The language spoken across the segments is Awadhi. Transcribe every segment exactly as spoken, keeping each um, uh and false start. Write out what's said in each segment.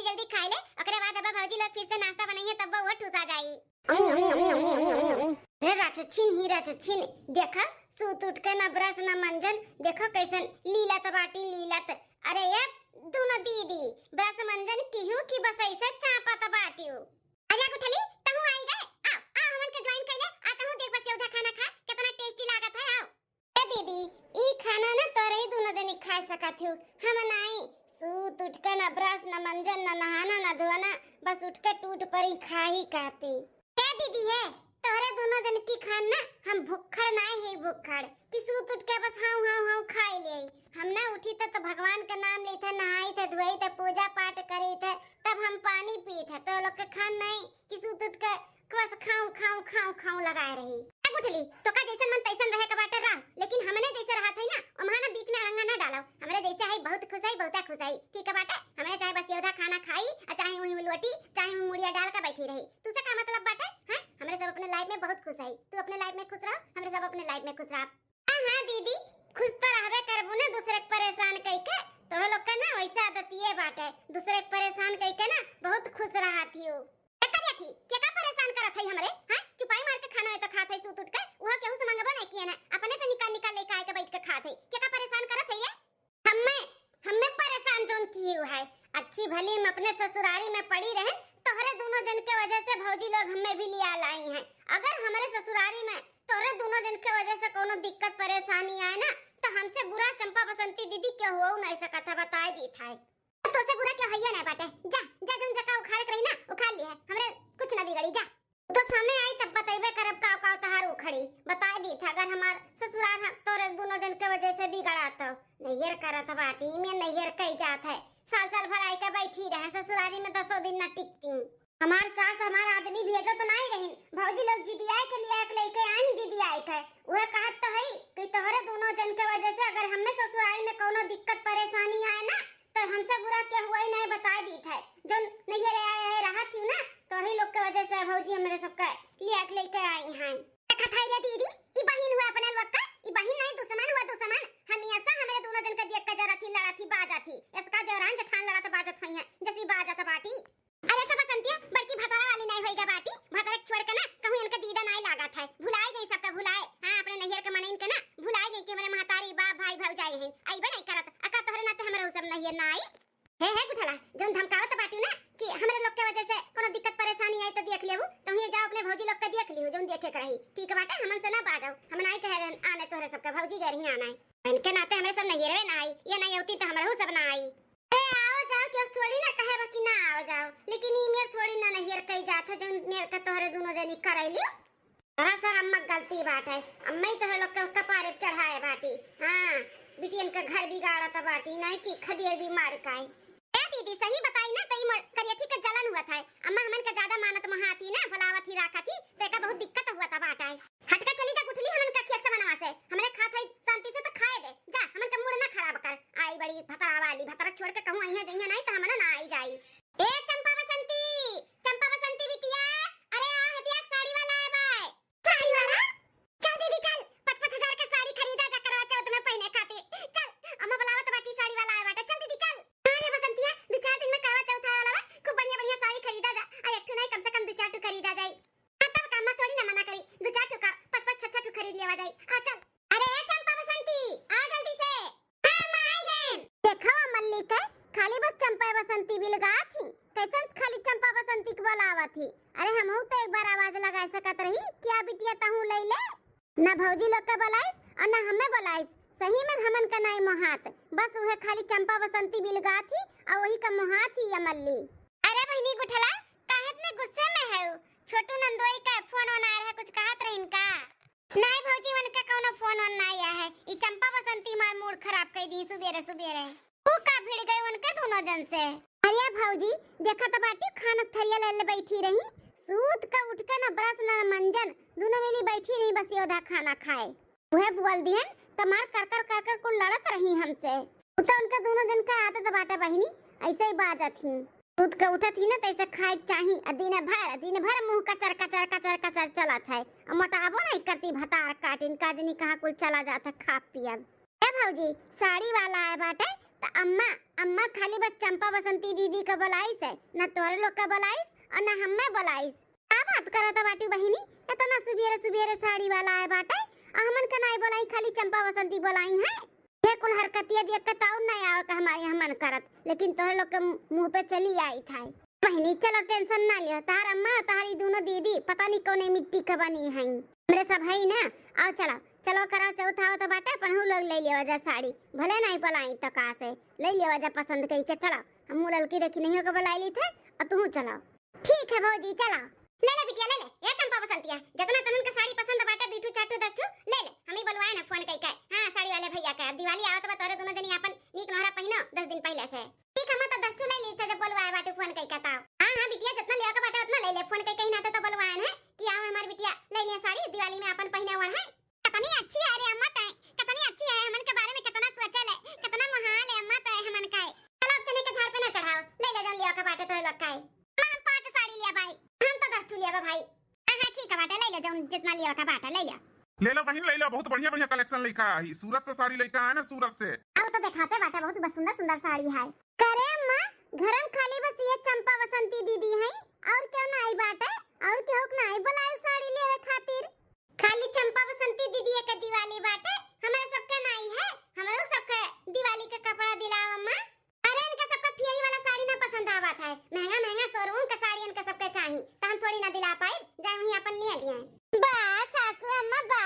जल्दी खाइ ले, ओकरे बाद अब भौजी लोग फिर से नाश्ता बनइहैं, तब वो ठुसा जाई। रे राछछिन ही राछछिन, देखा, सूत उठ के ना ब्रश ना मंजन, देखा कइसन लीलत बाटी लीलत। अरे ये दुनो दीदी, ब्रश मंजन किहू कि बस अइसे चापत बाटिउ। अरे गुठली, तहूँ आइ गए, आओ, आओ हमन के join कइ ले, आ तहूँ देख बस यहूदा खाना खा, केतना tasty लागत है, आओ। ए दीदी, ई खाना ना तोरही दुनो जनी खाइ सकत हिउ, हम नाई। सूत उठ के ना ब्रश ना मंजन ना नहाना ना धोना, बस उठ के टूट परी खाही कहती। ए दीदी हे, तोहरे दुनो जन की खान ना हम भुक्खड़ नाई ही भुक्खड़, कि सूत उठ के बस हाउ हाउ हाउ खाइ लेई। हम ना उठी त, त भगवान के नाम लेत है, नहाइत है, धोइत है, पूजा पाठ करीत है, तब हम पानी पीत है। तो लोग के खान नाई कि सूत उठ के बस खाउ खाउ खाउ खाउ लगाए रही। ए गुठली, तोका जइसन मन तइसन रहे के बाटे रह, लेकिन हमने जइसे रहत है ना, ओम्हा ना बीच में अड़ंगा ना डालो। हमरे जइसे है बहुत खुश है, बहुते खुश है, ठीक है बाटे। हमरे चाहे बस यहूदा खाना खाई, आ चाहे उहीं लोटी, चाहे उहीं मुड़िया डाल के बैठी रही। तुसे का मतलब बाटे, हैं? हमरे सब अपने life में बहुत खुश है, तू अपने life में खुश रह, हमरे सब अपने life में खुश रह। हाँ, हाँ दीदी, खुश तो रहबे करबू ना दूसरे के परेशान कइके। तोह लोग का ना वइसे आदतिये बाटे, दूसरे के परेशान कइके ना बहुत खुश रहत हिउ। ए करिया थी, के का परेशान करत है हमरे? हाँ, चुपाई मार के खाना है तो खात है सूत उठ के, उहा केहू से मंगबो नहीं किए ना, अपने से निकाल निकाल लेके आए के बैठ के खात है। के का परेशान करत है ये? हम्मे, हम्मे परेशान जौन किए हुआ है। अच्छी भली हम अपने ससुरारी में पड़ी रहन, तोहरे दुनो जन के वजह से भौजी लोग हम्मे भी लिया लाई हैं। अगर हमरे ससुरारी में तोहरे दुनो जन के वजह से कउनो दिक्कत परेशानी आए ना, तो हमसे बुरा चंपा बसंती दीदी केहू हो नहीं सकत है, बताए दीत है। तोसे बुरा केहू हइये नहीं बाटे। जा, जा, जौन जका उखाड़े के रही ना, उखाड़ लिहे, हमरे कुछ ना बिगड़ी, जा। तो सामने आई तब बतइबे करब काव काव तहार उखड़ी। बताए दीत है, अगर हमार ससुरार हम तोरे दुनो जन के वजह से बिगड़ा तो नैहर करत बाटी, में नैहर कई जात है। साल साल भर आइके बैठी रहे, ससुरारी में दसो दिन ना टिकती। हमार सास हमार आदमी भेजत नाई रहिन, भौजी लोग जिदियाए के लिया के लेके आई जिदियाए के। उहे कहत तो हई कि तोहरे दुनो जन के वजह से अगर हमें ससुराल में कउनो दिक्कत परेशानी आए ना, तो हमसे बुरा केहू नहीं बताए दीत है। जौन नैहर आए, आए रहत हिउ ना, तोहरे लोग के वजह से भौजी हमरे सबके लिया के लेके आई हैं। देखत है रे दीदी, ई बहिन हुआ अपने लोग का, ई बहिन नहीं दुश्मन हुआ दुश्मन। हमेशा हमरे दुनो जन के देख के जरत ही, लड़त ही, बाजत ही। इसका देवरान जेठान लड़त बाजत हुई हैं, जैसी बाजत बाटी। अरे तो बसंतिया, बड़की भतारा वाली नहीं होइगा बाटी, भतारा के छोड़ के ना, कहूँ इनके दीदा नहीं लागत है। भुलाए गई सबका, भुलाए। हाँ, अपने नैहर के मनइन के ना, भुलाए गई कि हमरे महतारी, बाप, भाई, भौजाई हैं। अइबे नहीं करत, अका तोहरे नाते हमरे उ सब नैहर ना आई। हे, हे गुठला, जौन धमकावत बाटिउ ना कि हमरे लोग के वजह से कउनो दिक्कत परेशानी आई तो देख लेहू, तो हुए जाओ अपने भौजी लोग के देख लिहू, जौन देखे के रही। ठीक बाटे, हमन से ना बाजाओ, हम नाई कहे रहन आने तोहरे सबके भौजी गए रही आना है। इनके नाते हमरे सब नैहरवे ना आई, ये नहीं होती तो हमरहू सब ना आई। ए, आओ जाओ, केहू थोड़ी ना कहे बा कि ना आओ जाओ, लेकिन ई मेर थोड़ी ना नैहर कई जात है, जौन मेर के तोहरे दुनो जनी करैली। सरासर अम्मा के गलती बाटे, अम्मा ही तोहरे लोग के कपारे पे चढ़ाए बाटी। हाँ, बिटियन के घर बिगाड़त बाटी, नहीं कि खदेड़ दी मार काई। ए दीदी, सही बताई ना, त ई मोर करियठी के जलन हुआ था। अम्मा हमन के ज्यादा मानत मोहात ही ना, बोलावत ही राखत ही, त एका बहुत दिक्कत हुआ था बाटे। हटका चली जा गुठली हमन का खेत से मनवा से, हमरे खात है शांति से तो खाए दे। जा, हमन का मूड ना खराब कर। आई बड़ी भतरा वाली, भतरा छोड़ के कहूँ अइहे जइहे नहीं तो हमन ना आई जाई। ए चंपा बसंती, चंपा बसंती बिटिया, अरे आ हटिया साड़ी वाला आए बाय। साड़ी वाला? चल दीदी चल, पाँच पाँच हजार के साड़ी खरीदा जा करवा चौथ में पहने खातिर। चल, अम्मा बुलावत बाटी, साड़ी वाला आए बाटे, चल दीदी चल। हाँ रे बसंतिया, दो चार दिन में करवा चौथ आए वाला बा, खूब बढ़िया बढ़िया साड़ी खरीदा जा, आ एक ठो नहीं कम से कम दो चार ठो खरीदा जाई। हाँ, तब का अम्मा थोड़ी ना मना करी, दो चार ठो का, पाँच पाँच छह छह ठो खरीद लेवा जाई। आ चल। अरे ए चंपा बसंती, आ जल्दी से। हाँ, अम्मा आई गए। देखो अम्मा मल्ली के, खाली बस चंपा बसंती बिलगात ही, कैसन खाली चंपा बसंती के बोलावत ही। अरे हमहू तो एक बार आवाज लगा सकत रही, क्या बिटिया तहूँ ले ले? ना भौजी लोग के बोलाइस और ना हमें बोलाइस, सही में हमन का नाई मोहात, बस उहे खाली चंपा बसंती बिलगात ही और वही का मोहात ही अम्मा मल्ली। अरे बहिनी गुठला, काहे इतने गुस्से में है? छोटू नंदोई का फोन वोन आया रहा, कुछ कहत रहिन का? नाई भौजी, उनका कउनो फोन वोन नाई आया है। ई चंपा बसंती मार मूड खराब कर दी सुबेरे सुबेरे। तू का भिड़ गई उनके दुनो जन से? अरे भौजी, देखत बाटी खाना थरिया ले ले बैठी रही, सूत के उठ के ना ब्रश ना मंजन, दुनो मिली बैठी रही बस यहूदा खाना खाए। उहे बोल दिहन, त मार कर कर कर कर कुल लड़त रही हमसे। उ त उनका दुनो जन का आदत बाटे बहिनी, ऐसे ही बाजत ही। सूत के उठत ही ना, त ऐसे खाए के चाही, आ दिन भर, दिन भर मुंह कचर कचर कचर कचर चलत है, आ मोटाबो नहीं करती, भतार काटिन का जनी कहाँ कुल चला जात है खा पियब। ए भौजी, साड़ी वाला आए बाटे, त अम्मा, अम्मा खाली बस चंपा बसंती दीदी का बोलाइस है, ना तोहरे लोग का बोलाइस और ना हम्मे बोलाइस। का बात करत बाटी बहिनी, इतना सुबेरे सुबेरे साड़ी वाला आए बाटे, आ हमन का नाई बोलाई, खाली चंपा बसंती बोलाई है। ये कुल हरकतिया देख के त और नाई आवे का हमारे यहाँ मन करत, लेकिन तोहरे लोग के मुंह पे चली आई था। बहिनी चलो टेंशन ना लियो, तहार अम्मा तहारी दोनों दीदी पता नहीं कौने मिट्टी के बनी हैं। हमरे सब है ना, आओ चलो, चलो करा चौथ आवत बाटे, अपनहू लोग ले लियो जा साड़ी, भले नाई बोलाई तो का से, ले लियो जा पसंद कई के, चलो। हमहू ललकी देखी नहीं हो के बोलाई ली थे, और तू चलो। ठीक है भौजी, चलो। ले ले बिटिया, ले ले। ए चंपा बसंतिया, जितना तनन के साड़ी पसंद बाटे, दू ठू, चार ठू, दस ठू, ले ले। हम ही बोलवाए ना फोन कई के। हाँ, साड़ी वाले भैया के। अब दिवाली आवत बा, तोरे दोनों जनी आपन नीक नोहरा पहिनो दस दिन पहले से। ठीक है, मैं तो दस ठू ले ली थे जब बोलवाए बाटे फोन कई के ताव। हाँ, हाँ बिटिया, जितना लियो के बाटे उतना ले ले। फोन कई कहीं नाते तो बोलवाए है कि आओ हमार बिटिया, ले लिया साड़ी, दिवाली में आपन पहिने ओढ़े। कितनी अच्छी है रे अम्मा तय, कितनी अच्छी है, हमन के बारे में कितना सोचे ले, कितना मोहाल है अम्मा तय हमन का है। चलो अब चने के झाड़ पे ना चढ़ाओ, ले ले जौन लियो के बाटे तोहे लोग का है। अम्मा हम पाँच साड़ी लिया भाई, हम तो दस ठू लिया बा भाई। हाँ, हाँ, ठीक है बाटे, ले ले जौन जितना लियो के बाटे, ले ले। ले लो बहिन, ले लो, बहुत बढ़िया बढ़िया कलेक्शन लेके आई, सूरत से साड़ी लेके आए ना, सूरत से। आओ तो दिखाते बाटे, बहुत बस सुंदर सुंदर साड़ी है। करे अम्मा, घर में खाली बस ये चंपा बसंती दीदी हैं, और क्यों ना आई बाटे, और क्यों ना आई बुलाए साड़ी लेवे खातिर? खाली चंपा बसंती दीदी के दिवाली बाटे, हमरा सबके नाई है, हमरो सबके दिवाली के कपड़ा दिलावा माँ। अरे इनका सबका फेरी वाला साड़ी ना पसंद आवत है, महंगा महंगा शोरूम का साड़ी इनका सबके चाही, त हम थोड़ी ना दिला पाई, जाए वहीं अपन लिए लिए। बा सासू अम्मा बा,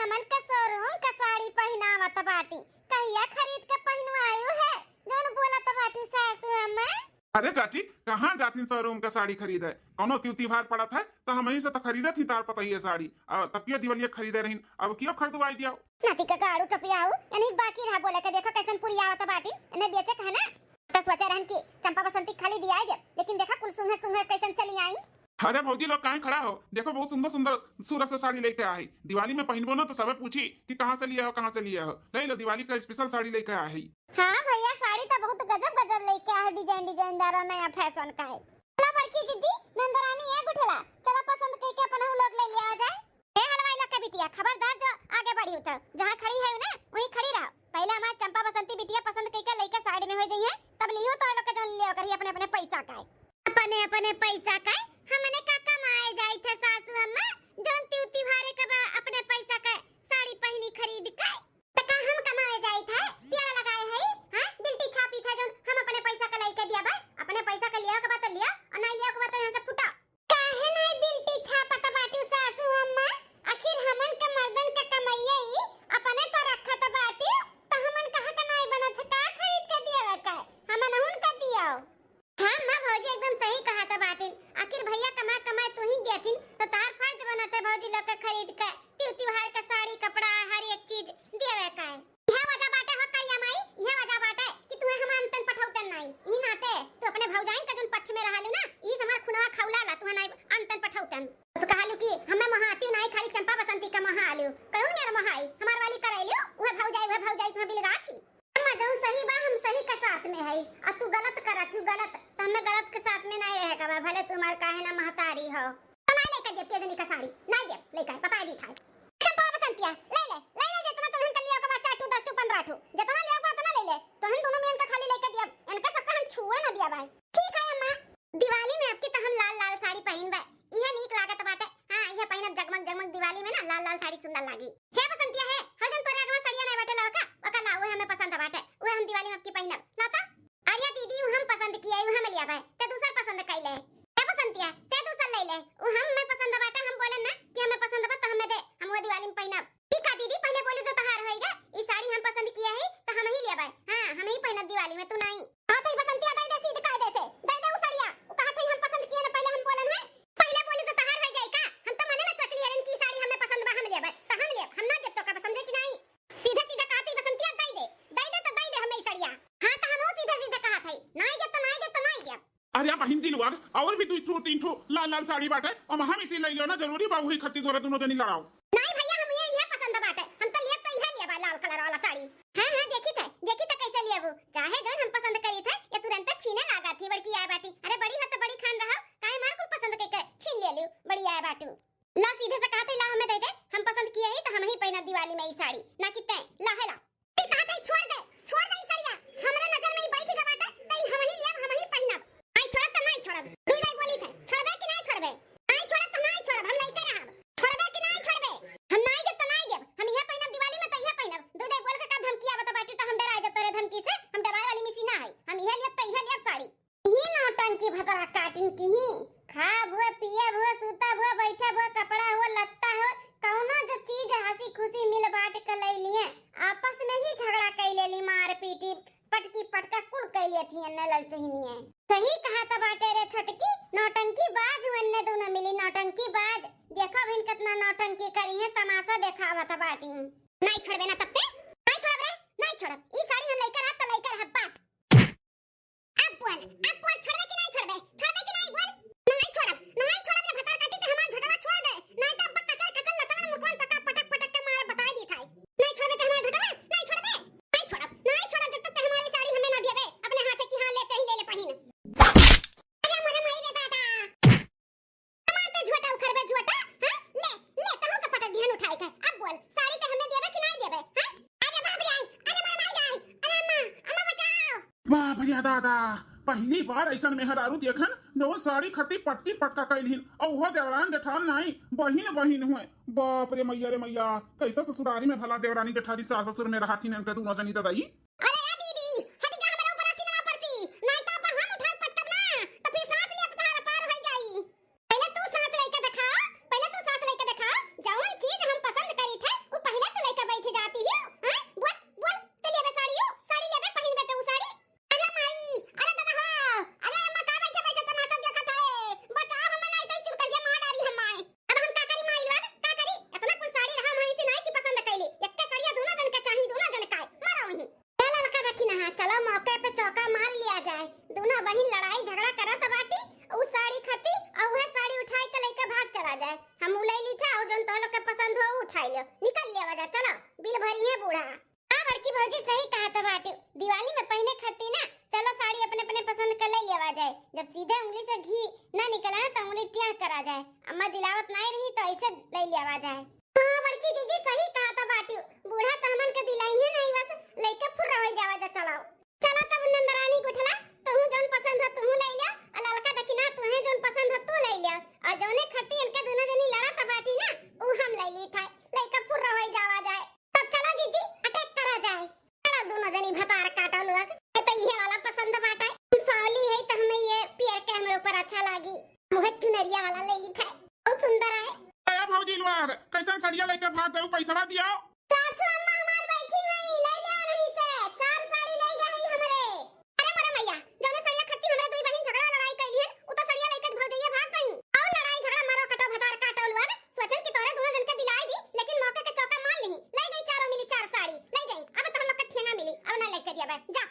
हमन का शोरूम का साड़ी पहिनावत बाटी, कहिया खरीद के पहिनवायु है, जौन बोलत बाटी सासू अम्मा। अरे चाची, कहाँ जातिन शोरूम का साड़ी खरीदे? कौनो त्यू त्योहार पड़त है, त हमही से त खरीदत ही तार पतहिए साड़ी। आ, तब कियो दिवलिया खरीदे रहिन, अब कियो खरीदवाई दियो। नाती का गाड़ू टपियाऊ, यानी बाकी रहा बोले के, देखो कैसन पुरियावत बाटी, इन्हें बेचे के है ना। त सोचे रहन कि चंपा बसंती खाली दियाई दे, लेकिन देखा कुल सुंघे सुंघे कैसन चली आई। अरे भौजी लोग काहे खड़ा हो, देखो बहुत सुंदर सुंदर सूरत से साड़ी लेके आई, दिवाली में पहिनबो ना तो सबे पूछी कि कहाँ से लिए हो, कहाँ से लिए हो। ले लो, दिवाली का स्पेशल साड़ी लेके आई। हाँ भैया, साड़ी तो बहुत गजब गजब लेके आए, डिजाइन डिजाइनदार और नया फैशन का है। चलो बड़की जीजी, नंदरानी, ये गुठला, चलो पसंद करके अपना लोग ले लिया जाए। ए हलवाई लोग के बिटिया, खबरदार जो आगे बढ़ी हो तो जहाँ खड़ी है ना वहीं खड़ी रहो। पहले हमार चंपा बसंती बिटिया पसंद करके लेके साइड में हो जाइए, तब लियो तो लोग के जौन लियो करी अपने अपने पैसा का है। अपने अपने पैसा का है, हमने का कमाए जाई थे सासू अम्मा, जौन त्यू त्योहारे के बा अपने पैसा का साड़ी पहनी खरीद के। त का हम कमावे जाई थे, पेड़ लगाए है, हाँ? बिल्टी छापी थे जौन हम अपने पैसा का लाई के दिया बा, अपने पैसा का लिया के बा तो लिया, और नहीं लिया के बा तो यहाँ से फुटा। काहे नहीं बिल्टी छापत बाटू सासू अम्मा? आखिर हमन के मर्दन के कमैया ई अपने पर रखत बाटू, त हमन कहा के नहीं बनत है, का खरीद के दिया का? हमन हुन का दिया। हाँ माँ, भौजी एकदम सही कहा था बाटिन। आखिर भैया कमा कमाए तू ही दिया थिन, तो तार फर्ज बनत है भौजी लोग के खरीद के, त्यू त्योहार का साड़ी कपड़ा हर एक चीज देवे का है। यह वजह बाटे हो करिया माई, यह वजह बाटे कि तू हमार अंतन पठौतन नाई। ई नाते तू अपने भौजाइन का जोन पक्ष में रहलू ना, ई हमार खुनवा खौला ला, तू नाई अंतन पठौतन। तो कहलू कि हमें मोहाती नाई, खाली चंपा बसंती का मोहा आलू। कौन मेरा मोहाई? हमार वाली करैलू, वह भौजाई, वह भौजाई तुम्हें बिलगा थी। अम्मा, जौन सही बा, हम सही के साथ में है, आ तू गलत करत हू, गलत। तो हमें गलत के साथ में नहीं रहे के बा, भले तू हमार काहे ना महतारी हो। तो नहीं लेके देब तेजनी का साड़ी, नहीं देब, लेके बता दी था। चंपा बसंतिया, ले ले, ले ले, जितना तुमन के लिया के बा, चार ठू, दस ठू, पन्द्रह ठू, जितना लिया के बा, उतना ले ले। तो हम दोनों में इनका खाली लेके दिया, इनका सबका हम छुए ना दिया भाई। ठीक है अम्मा, दिवाली में आपकी तो हम लाल लाल साड़ी पहिनबे, इहे नीक लागत बाटे। हाँ, इहे पहिनब जगमग जगमग दिवाली में ना, लाल लाल साड़ी सुंदर लागी। हे बसंतिया हे, हो जन तोरे अगवा सड़िया नहीं बाटे लड़का, ओका ला, उहे हमें पसंद बाटे, उहे हम दिवाली में आपकी पहिनब। ला ता। अरे दीदी, उ हम पसंद किया, उ हम लिया भाई, ते दूसर पसंद कई ले। हे बसंतिया, ते दूसर ले ले, उ हम में पसंद बाटे, हम बोले ना कि हमें पसंद बा तो हमें दे, हम वो दिवाली में पहिनब। ई का दीदी, पहले बोली तो तहार होइगा, ई साड़ी हम पसंद किया है तो हम ही लेबै। हाँ, हम ही पहिनब दिवाली में, तू नहीं। कहत है बसंतिया, दे दे सीध कायदे से, दे दे उ सड़िया। उ कहत है हम पसंद किए ना, पहले हम बोलन है। पहले बोली तो तहार हो जाई का? हम तो मने में सोच लिया रहन कि ई साड़ी हमें पसंद बा, हम लेबै, तो हम लेब, हम ना देब तो का, समझे कि नहीं? सीधे सीधे कहत है बसंतिया, दे दे, दे दे तो दे दे हमें ई सड़िया। हाँ, तो हम सीधे सीधे कहत है, नहीं देब तो नहीं देब तो नहीं देब। अरे बहिन जी लोग, और भी दू ठो तीन ठो लाल लाल साड़ी बाटे, और हम इसी ले लियो ना, जरूरी बा वही खरीदी तोरे दोनों जनी लड़ाओ। नहीं भैया, हम ये, इहे पसंद बाटे, हम तो लियब तो इहे लियब लाल कलर वाला साड़ी। हाँ हाँ, देखी थे, देखी थे कैसे लियबू, चाहे जौन हम पसंद करी थे, ये तुरंत छीने लागा थी बड़की आए बाटी। अरे बड़ी हो तो बड़ी खान रहो, काहे मार कुल पसंद के, के छीन ले लियो, बड़ी आए बाटू। ला सीधे से कहत है, ला हमें दे दे, हम पसंद किए ही तो हम ही पहिनब दिवाली में ई साड़ी, ना कि तैं, ला है ला। ते कहत है, छोड़ दे, छोड़ दे ई सड़िया, हमरा भतरा काटिन की ही, खाब हुए, पियब हुए, सूतब हुए, बैठब हुए, कपड़ा हुए, लत्ता हुए, कौनो जो चीज हँसी खुशी मिल बाँट के लइ लिए, आपस में ही झगड़ा कइ लेली, मार पीटी, पटकी पटका कुल कइ लेती एन्ने ललचहिनिए। सही कहत बाटे रे छोटकी, नौटंकी बाज हुए एन्ने दुनो मिली, नौटंकी बाज। देखो अभिन केतना नौटंकी करिहैं, तमासा देखावत बाटी। नाहीं छोड़बे ना तब ते? नाहीं छोड़ब रे, नाहीं छोड़ब। ई साड़ी हम लइके रहब त लइके रहब बस। अब बोल, अब बोल, छोड़बे कि नाहीं छोड़बे? छोड़बे कि नाहीं बोल? नाहीं छोड़ब, नाहीं छोड़ब रे भतार काटी, ते हमार झोटवा छोड़ दे। नाहीं त अब कचर कचर लतवन मुकवन पका पटक पटक के मार बताइ दी थाई। नाहीं छोड़बे ते हमार झोटवा, नाहीं छोड़बे? नाहीं छोड़ब, नाहीं छोड़ब जब तक ते हमारी साड़ी हमें ना देबे, अपने हाथे की हाँ लेते ही ले ले पहिन। अरे मोरे माई रे दादा। हमार तो झोटा उखड़बे झोटा, हाँ? ले, ले, तहू के पटक दिहन उठाई के। अब बोल, साड़ी ते हमें देबे कि नाहीं देबे, हाँ? अरे बाप रे, अरे मोरे माई रे, अरे अम्मा, अम्मा बचाओ। वाह भैया दादा, पहली बार ऐसन मेहरारू देखन, जौन साड़ी खती पटकी पटका कइलिन, और वो देवरान जेठान नाहीं, बहिन बहिन हुए। बाप रे मैया रे मैया, कैसा ससुरारी में भला देवरानी जेठानी सास ससुर में रहत ही इनके दुनो जनी ददई। अरे ए दीदी, हट जा हमरा ऊपर सीनवा पर सी, नाहीं तो अब हम उठाई पटकब ना, तो फिर सांस लेब तहार पार होइ जाई। पहिले तू सांस लइके देखा, पहिले तू सांस लइके देखा, जौन चीज हम पसंद करी थे, वो पहिले तू लइके बैठ जाती हो, हैं? बोल, बोल, के लेबे साड़ी हो, साड़ी लेबे, पहिनबे तो उ साड़ी। अरे माई, अरे दादा हो, अरे अम्मा का बैठे बैठे तमाशा देखत है, बचाओ हमें नाहीं तो चुरकैया मार डारी हमाए। अब हम का करी माई लोग, का करी? इतना कुल साड़ी रहा हमारी से नाहीं कि पसंद कैली, एक्के साड़िया दुनो जन के चाही, दुनो जन का, मारो वहीं। ए ललका देखी ना, चलो मौके पे चौका मार लिया जाए। दुनो बहिन लड़ाई झगड़ा करत बाटी, उ साड़ी खती और वह साड़ी उठाई के लइके भाग चला जाए। हम उ लइ ली था और जौन तोह लोग के पसंद हो उ उठाई लियो, निकल लिया जाए। चलो बिल भरी है बूढ़ा। हाँ बड़की भौजी सही कहत बाटी, दिवाली में पहिने खती ना, चलो साड़ी अपने अपने पसंद के लइ लिया जाए। जब सीधे उंगली से घी ना निकले ना तो उंगली टेढ़ करा जाए। अम्मा दिलावत नाहीं रही तो ऐसे लइ लिया जाए। हाँ बड़की जीजी सही कहत बाटी, बूढ़ा तो हमन के दिलाइहैं नाहीं, बस लइके फुर्रा होइ जावा जा। चलाओ, चला तब नंदरानी गुठला, तुहू जौन पसंद हो तुहू लइ लिया, और ललका दखिना तुहे जौन पसंद हो तू लइ लिया, और जौने खती इनके दुनो जनी लड़त बाटी ना, उ हम लइ ली था, लइके फुर्रा होइ जावा जाए। तब चला जीजी, अटैक करा जाए। चला दुनो जनी भतार काटो लोग, ए तो इहे वाला पसंद बाटे। हम सावली है तो हमें ये पियर के हमरे ऊपर अच्छा लागी। मुहे चुनरिया वाला लइ ली था, बहुत सुंदर है। ए भौजी लोग, कैसन सड़िया लइके भाग गयू, पैसवा दियो। सासू अम्मा हमार बैठी हैं, लइ लेवा नहीं से, चार साड़ी लइ गई हमरे। अरे मोरे मैया, जौने सड़िया खती हमरे दुई बहिन झगड़ा लड़ाई कइली हन, उ तो सड़िया लइके भौजैया भाग गई। और लड़ाई झगड़ा मारो कटो भतार काटो लोग, सोचन कि तोरे दुनो जन के दिलाई दी, लेकिन मौके के चौका मार लिही। लइ गई चारों मिली चार साड़ी, लइ गई। अब तोहर लोग के ठेंगा मिली, अब ना लइके दिया बे, जा।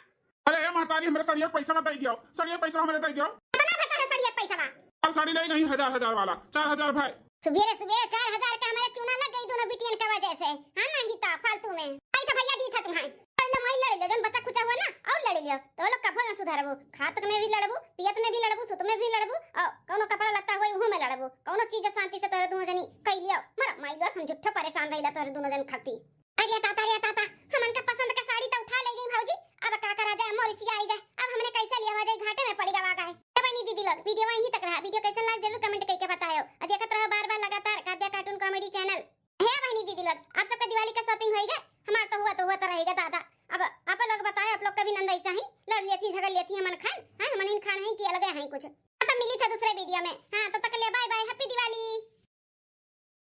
अरे ए महतारी, हमरे सड़िया के पैसा दइ दियो, सड़िया के पैसा हमरे दइ दियो। कितना भर तोहरे सड़िया के पैसा बा? अब साड़ी लइ गई हजार हजार वाला, चार हजार भाई। सुबेरे सुबेरे चार हजार के हमरे चूना लग गई दुनो बिटियन के वजह से। हाँ नहीं तो फालतू में। आई तो भैया दी था तुम्हारी। अरे लो माई लड़ लो, जौन बच्चा खुचा हुआ ना, और लड़ लियो। तो लोग कभो ना सुधरबू, खात में भी लड़बू, पियत में भी लड़बू, सुत में भी लड़बू, और कौनो कपड़ा लत्ता हुआ उहू में लड़बू। कौनो चीज शांति से तोहरे दुनो जनी कइ लियो। मर माई लोग, हम झूठो परेशान रहिला तोहरे दुनो जन खाती। अरे ताता, अरे ताता, हमन के पसंद के साड़ी तो उठा ले गई भौजी, अब का करा जाए, मोर सियाई गए, अब हमने कैसे लिया जाए, घाटे में पड़ी गवा गए। तो बहनी दीदी लोग, वीडियो यहीं तक रहा, वीडियो कैसन लाग जरूर कमेंट करके बतायो, और देखत रहो बार बार लगातार काव्या कार्टून कॉमेडी चैनल। हे बहनी दीदी लोग, आप सबका दिवाली का शॉपिंग होइगा? हमार तो हुआ तो हुआ तो रहेगा दादा, अब आप लोग बताए, आप लोग का भी नंद ऐसा ही लड़ लेती झगड़ लेती हमन खान, हाँ हमन इन खान है कि अलग है कुछ। तो मिली था दूसरे वीडियो में, हाँ तब तक के लिए बाय बाय, हैप्पी दिवाली।